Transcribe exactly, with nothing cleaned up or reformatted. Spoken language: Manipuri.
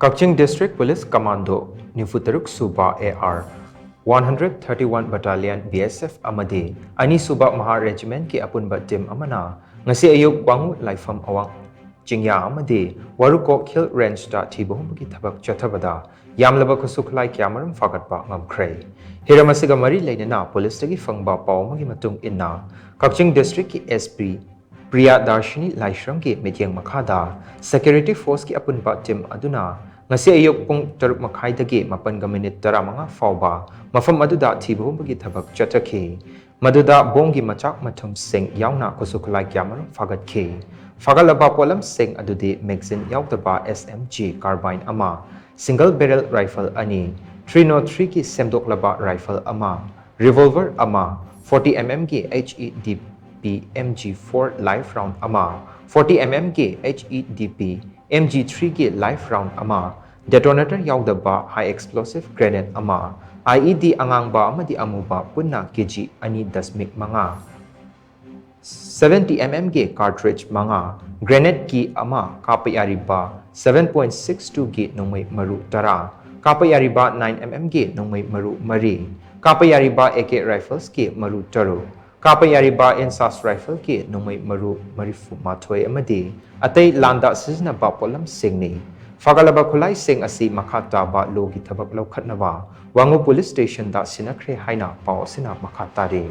ꯀꯛꯆꯤꯡ District Police Commando ꯅꯤꯐꯨ ꯇꯔꯨꯛ ꯁꯨꯕ AR one hundred thirty one Battalion, BSF, ꯑꯃꯗꯤ ꯑꯅꯤ ꯁꯨꯕ Mahar Regiment ꯀꯤ ꯑꯄꯨꯟꯕ team ꯑꯃꯅ ꯉꯁꯤ ꯑꯌꯨꯛ ꯋꯥꯉꯨ ꯂꯥꯏꯐꯝ ꯑꯋꯥꯡ ꯆꯤꯡꯌꯥ ꯑꯃꯗꯤ ꯋꯥꯔꯨꯀꯣꯛ Hill Range ꯇ ꯊꯤꯕ ꯍꯨꯝꯕꯒꯤ ꯊꯕꯛ ꯆꯠꯊꯕꯗ ꯌꯥꯝꯂꯕ ꯈꯨꯠꯁꯨ ꯈꯨꯠꯂꯥꯏ ꯀꯌꯥꯃꯔꯨꯝ ꯐꯥꯒꯠꯄ ꯉꯝꯈ꯭ꯔꯦ꯫ ꯍꯤꯔꯝ ꯑꯁꯤꯒ ꯃꯔꯤ ꯂꯩꯅꯅ police ꯇꯒꯤ ꯐꯪꯕ ꯄꯥꯎ ꯑꯃꯒꯤ ꯃꯇꯨꯡ ꯏꯟꯅ, ꯀꯛꯆꯤꯡ District ꯀꯤ SP ꯄ꯭ꯔꯤꯌꯥ ꯗꯥꯔꯁꯤꯅꯤ ꯂꯥꯏꯁ꯭ꯔꯝꯒꯤ ꯃꯤꯠꯌꯦꯡ ꯃꯈꯥꯗ security force ꯀꯤ ꯑꯄꯨꯟꯕ team ꯑꯗꯨꯅ ꯉꯁꯤ ꯑꯌꯨꯛ ꯄꯨꯡ ꯇꯔꯨꯛ ꯃꯈꯥꯏꯗꯒꯤ ꯃꯥꯄꯟꯒ minute ꯇꯔꯥꯃꯉꯥ ꯐꯥꯎꯕ ꯃꯐꯝ ꯑꯗꯨꯗ ꯊꯤꯕ ꯍꯨꯝꯕꯒꯤ ꯊꯕꯛ ꯆꯠꯊꯈꯤ꯫ ꯃꯗꯨꯗ ꯕꯣꯝꯒꯤ ꯃꯆꯥꯛ ꯃꯊꯨꯝꯁꯤꯡ ꯌꯥꯎꯅ ꯈꯨꯠꯁꯨ ꯈꯨꯠꯂꯥꯏ ꯀꯌꯥꯃꯔꯨꯝ ꯐꯥꯒꯠꯈꯤ꯫ ꯐꯥꯒꯠꯂꯕ ꯄꯣꯠꯂꯝꯁꯤꯡ ꯑꯗꯨꯗꯤ magazine ꯌꯥꯎꯗꯕ SMG carbine ꯑꯃ, single barrel rifle ꯑꯅꯤ, three nought three ꯒꯤ ꯁꯦꯝꯗꯣꯛꯂꯕ rifle ꯑꯃ, revolver ꯑꯃ, forty MM ꯒꯤ HEDP MG four live round ꯑꯃ, forty MM ꯒꯤ HEDP MG three ꯒꯤ live round ꯑꯃ, detonator ꯌꯥꯎꯗꯕ high explosive grenade ꯑꯃ, IED ꯑꯉꯥꯡꯕ ꯑꯃꯗꯤ ꯑꯃꯨꯕ ꯄꯨꯟꯅ KG ꯑꯅꯤ ꯗꯁꯃꯤꯛ ꯃꯉꯥ, seventy MM ꯒꯤ cartridge ꯃꯉꯥ, grenade ꯀꯤ ꯑꯃ, ꯀꯥꯞꯄ ꯌꯥꯔꯤꯕ seven point six two ꯒꯤ ꯅꯣꯡꯃꯩ ꯃꯔꯨ ꯇꯔꯥ, ꯀꯥꯞꯄ ꯌꯥꯔꯤꯕ nine MM ꯒꯤ ꯅꯣꯡꯃꯩ ꯃꯔꯨ ꯃꯔꯤ, ꯀꯥꯞꯄ ꯌꯥꯔꯤꯕ AK rifles ꯀꯤ ꯃꯔꯨ ꯇꯔꯨꯛ, ꯀꯥꯞꯄ ꯌꯥꯔꯤꯕ INSAS rifle ꯀꯤ ꯅꯣꯡꯃꯩ ꯃꯔꯨ ꯃꯔꯤꯐꯨ ꯃꯥꯊꯣꯏ ꯑꯃꯗꯤ ꯑꯇꯩ ꯂꯥꯟꯗ ꯁꯤꯖꯤꯟꯅꯕ ꯄꯣꯠꯂꯝꯁꯤꯡꯅꯤ꯫ ꯐꯥꯒꯠꯂꯕ ꯈꯨꯠꯂꯥꯏꯁꯤꯡ ꯑꯁꯤ ꯃꯈꯥ ꯇꯥꯕ law ꯒꯤ ꯊꯕꯛ ꯂꯧꯈꯠꯅꯕ ꯋꯥꯉꯨ police station ꯗ ꯁꯤꯟꯅꯈ꯭ꯔꯦ ꯍꯥꯏꯅ ꯄꯥꯎ ꯑꯁꯤꯅ ꯃꯈꯥ ꯇꯥꯔꯤ꯫